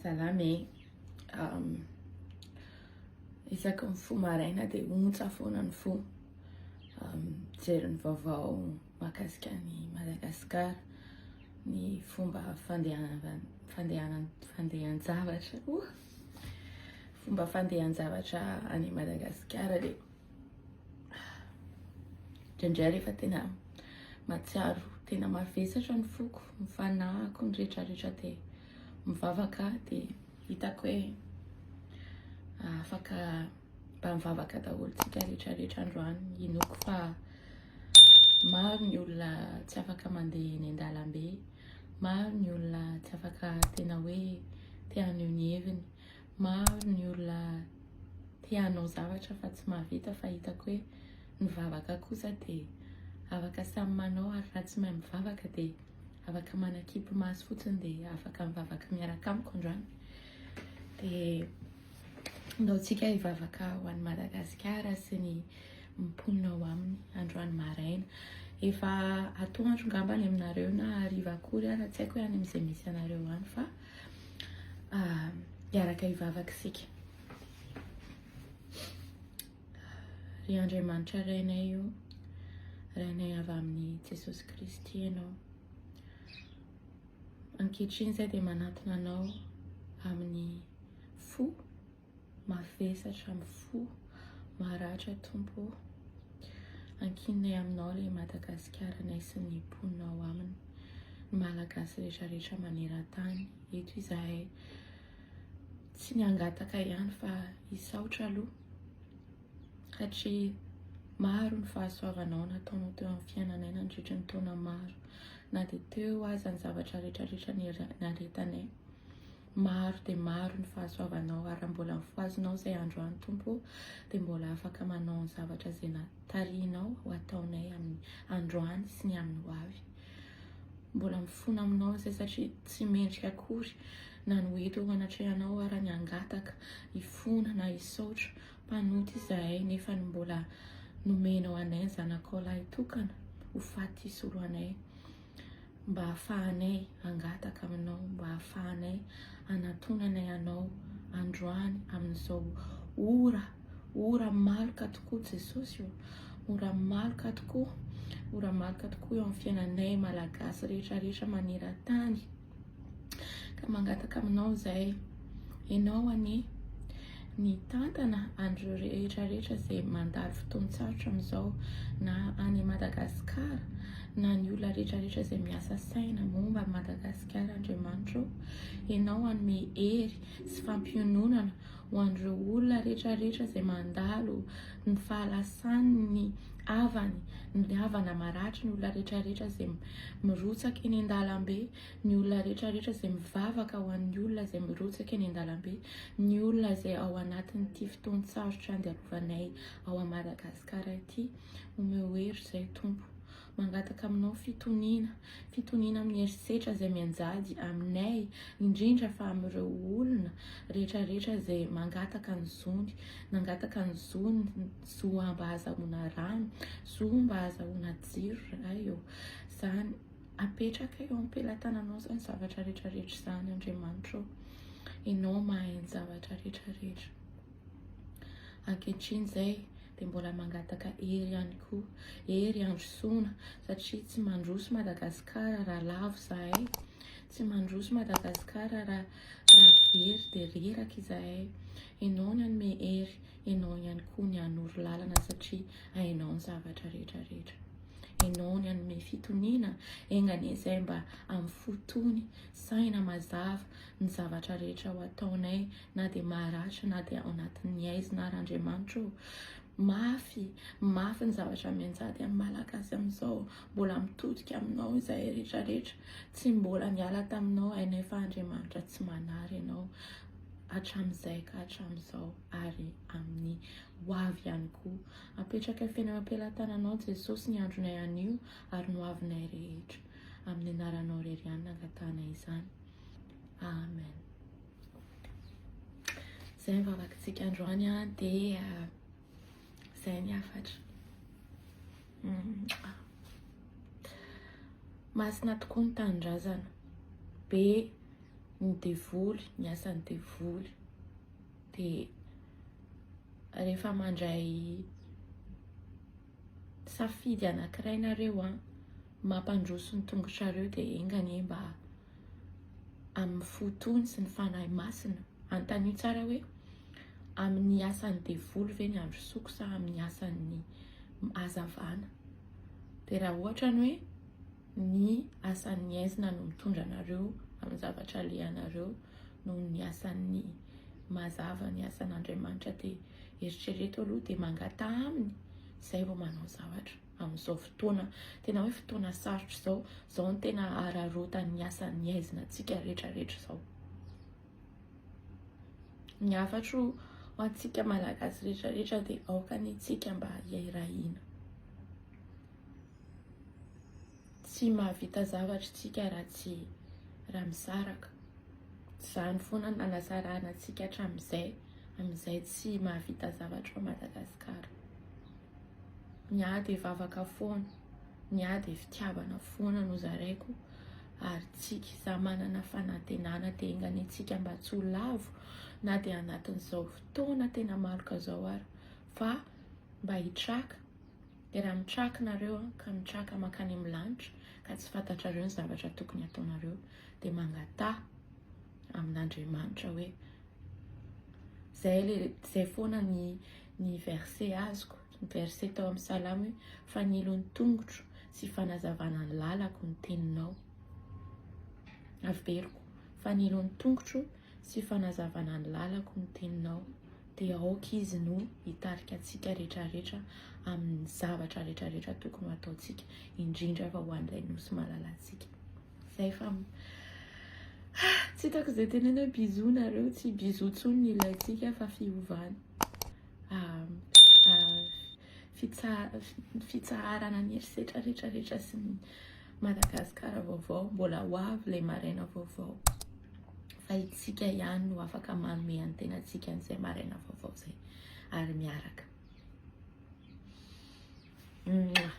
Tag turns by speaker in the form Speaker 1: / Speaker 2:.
Speaker 1: Salama e. Isaky mifoha maraina dia ontsa foana ny fo. Mijery ny vaovao mahakasika an'i Madagasikara, ny fomba fandehanana fandehan-javatra, fomba fandehan-javatra any Madagasikara dia indraindray rehefa tena mahatsiaro tena mavesatra ny foko, ny fanahiko, ny rehetrarehetra dia mivavaka aho dia hitako hoe afaka mba mivavaka daholo tsika rehetrarehetra androany. Inoako fa maro ny olona tsy afaka mandeha eny an-dalambe, maro ny olona tsy afaka tena hoe te haneho ny heviny, maro ny olona te hanao zavatra fa tsy mahavita fa hitako hoe ny vavaka kosa dia afaka samy manao ary raha tsy mahay mivavaka dia afaka manakipy maso fotsiny dia afaka mivavaka miaraka amiko androany. Dia ndao tsika hivavaka ho an'i Madagasikara sy ny mponina ao aminy androany maraina. Efa atoandro ngamba any aminareo na hariva akory ara, tsy haiko hoe any amin'izay misy anareo any fa hiaraka hivavaka isika. Ry Andriamanitra Rainay o, Rainay avy amin'i Jesosy Kristy Ianao. Ankehitriny izay dia manatona Anao amin'ny fo mavesatra, amin'ny fo maratra Tompo o. Ankininay Aminao ilay Madagasikara-nay sy ny mponina ao aminy, ny Malagasy rehetrarehetra maneran-tany. Eto izahay tsy ny hangataka ihany fa hisaotra aloha satria maro ny fahasoavanao nataonao teo amin'ny fiainanay nandritry ny taona maro na dia teo aza ny zavatra rehetrarehetra niaretanay. Maro dia maro ny fahasoavanao ary raha mbola mifohazinao izay androany Tompo ô dia mbola afaka manao ny zavatra izay natarihinao ho ataonay amin'ny androany sy ny amin'ny ho avy. Mbola mifona aminao izay satria tsy mendrika akory na ny ho eto eo anatrehanao ara ny hangataka, hifona na hisaotra. Mpanota izahay nefa ny mbola nomenao anay ny zanakao lahy tokana ho faty hisolo anay mba hahafahanay hangataka aminao, mba hahafahanay hanatonanay anao androany amin'izao ora Ora maloka tokoa Jesosy ô! Ora maloka tokoa, ora maloka tokoa eo amin'ny fiainanay Malagasy rehetra rehetra maneran-tany. Ka mangataka aminao izay, Ianao anie ny tantana an'ireo rehetra rehetra izay mandalo fotoan-tsarotra amin'izao na any Madagasikara na ny olona rehetra rehetra izay miasa saina momba an'i Madagasikara Andriamanitra ô. Ianao hanome hery sy fampiononana ho an'ireo olona rehetra rehetra izay mandalo ny fahalasan'ny havany, ny havana maratra, ny olona rehetra rehetra izay mirotsaka eny an-dalambe, ny olona rehetra rehetra izay mivavaka ho an'ny olona izay mirotsaka eny an-dalambe, ny olona izay ao anatin'ity fotoan-tsarotra andalovanay ao Madagasikara ity. Omeo hery izay Tompo. Mangataka aminao fitoniana, fitoniana amin'ny herisetra izay mianjady aminay, indrindra fa amin'ireo olona rehetra rehetra izay mangataka ny zony, nangataka ny zony, zo mba hahazahoana rano, zo mba hahazahoana jiro Ray ô. Izany, apetraka eo am-pelatananao izany zavatra rehetra rehetra izany Andriamanitra ô. Ianao mahay ny zavatra rehetra rehetra. Ankehitriny izay dia mbola mangataka hery ihany koa, hery handrosoana satria tsy mandroso Madagasikara raha lavo izahay, tsy mandroso Madagasikara raha raha very dia reraka izahay. Ianao ny hanome hery, ianao ihany koa ny hanoro lalana satria hainao ny zavatra rehetra rehetra. Ianao ny hanome fitoniana, enga anie izay mba amin'ny fo tony, saina mazava, ny zavatra rehetra ho ataonay na dia maratra na dia ao anatin'ny haizina ary Andriamanitra ô! Mafy, mafy ny zavatra mianjady amin'ny Malagasy amin'izao, mbola mitodika aminao izahay rehetra rehetra, tsy mbola niala taminao hainay fa Andriamanitra tsy manary ianao hatramin'izay ka hatramin'izao ary amin'ny ho avy ihany koa. Apetraka feno eo am-pelatananao Jesosy ny andronay anio ary ny ho avinay rehetra. Amin'ny anaranao irery ihany nangatahanay izany. Amen. Izay ny vavakitsika androany an, dia izay ny hafatra. Masina tokoa ny tanindrazana. Be. Ny devoly, ny asan'ny devoly. Dia rehefa mandray safidy anankiray nareo an, mampandroso ny tongotrareo dia enga anie mba amin'ny fo tony sy ny fanahy masina. Anontanio tsara hoe amin'ny asan'ny devoly ve ny androsoako sa amin'ny asan'ny hazavana. Dia raha ohatra ny hoe ny asan'ny aizina no mitondra anareo amin'ny zavatra alehanareo noho ny asan'ny mazava ny asan'Andriamanitra dia eritrereto aloha dia mangataha aminy izay vao manao zavatra amin'izao fotoana tena hoe fotoana sarotra izao, izao no tena araraotan'ny asan'ny aizina antsika rehetra rehetra izao. Ny hafatro ho antsika Malagasy rehetra rehetra dia aoka anie tsika mba hiray hina. Tsy mahavita zavatra isika raha tsy raha misaraka. Izany foana no nanasarahana antsika hatramin'izay, amin'izay tsy mahavita zavatra ao Madagasikara. Ny ahy dia vavaka foana, ny ahy dia fitiavana foana no zaraiko ary tsiky. Za manana fanantenana dia enga anie tsika mba tsy ho lavo na dia anatin'izao fotoana tena maloka izao ary fa mba hitraka. Dia raha mitraka nareo an, ka mitraka mankany amin'ny lanitra, ka tsy fantatrareo ny zavatra tokony hataonareo, dia mangataha amin'Andriamanitra hoe, zay le, zay foana ny ny verset azoko, ny verset tao amin'ny salamo hoe, fanilo ny tongotro sy fanazavana ny lalako ny teninao. Averiko, fanilo ny tongotro sy fanazavana ny lalako ny teninao. dia aoka izy no hitarika antsika rehetrarehetra amin'ny zavatra rehetrarehetra tokony ho ataontsika, indrindra fa ho an'ilay nosy malalantsika. Zay fa tsy hitako izay tenena hoe bisous nareo, tsy bisous intsony ny ilaintsika fa fiovana. Fitsaharana ny herisetra rehetrarehetra sy ny Madagasikara vaovao, mbola ho avy ilay maraina vaovao. Fa itsika ihany no afaka manome an'ny tenantsika an'izay maraina vaovao izay ary miaraka. Mouah.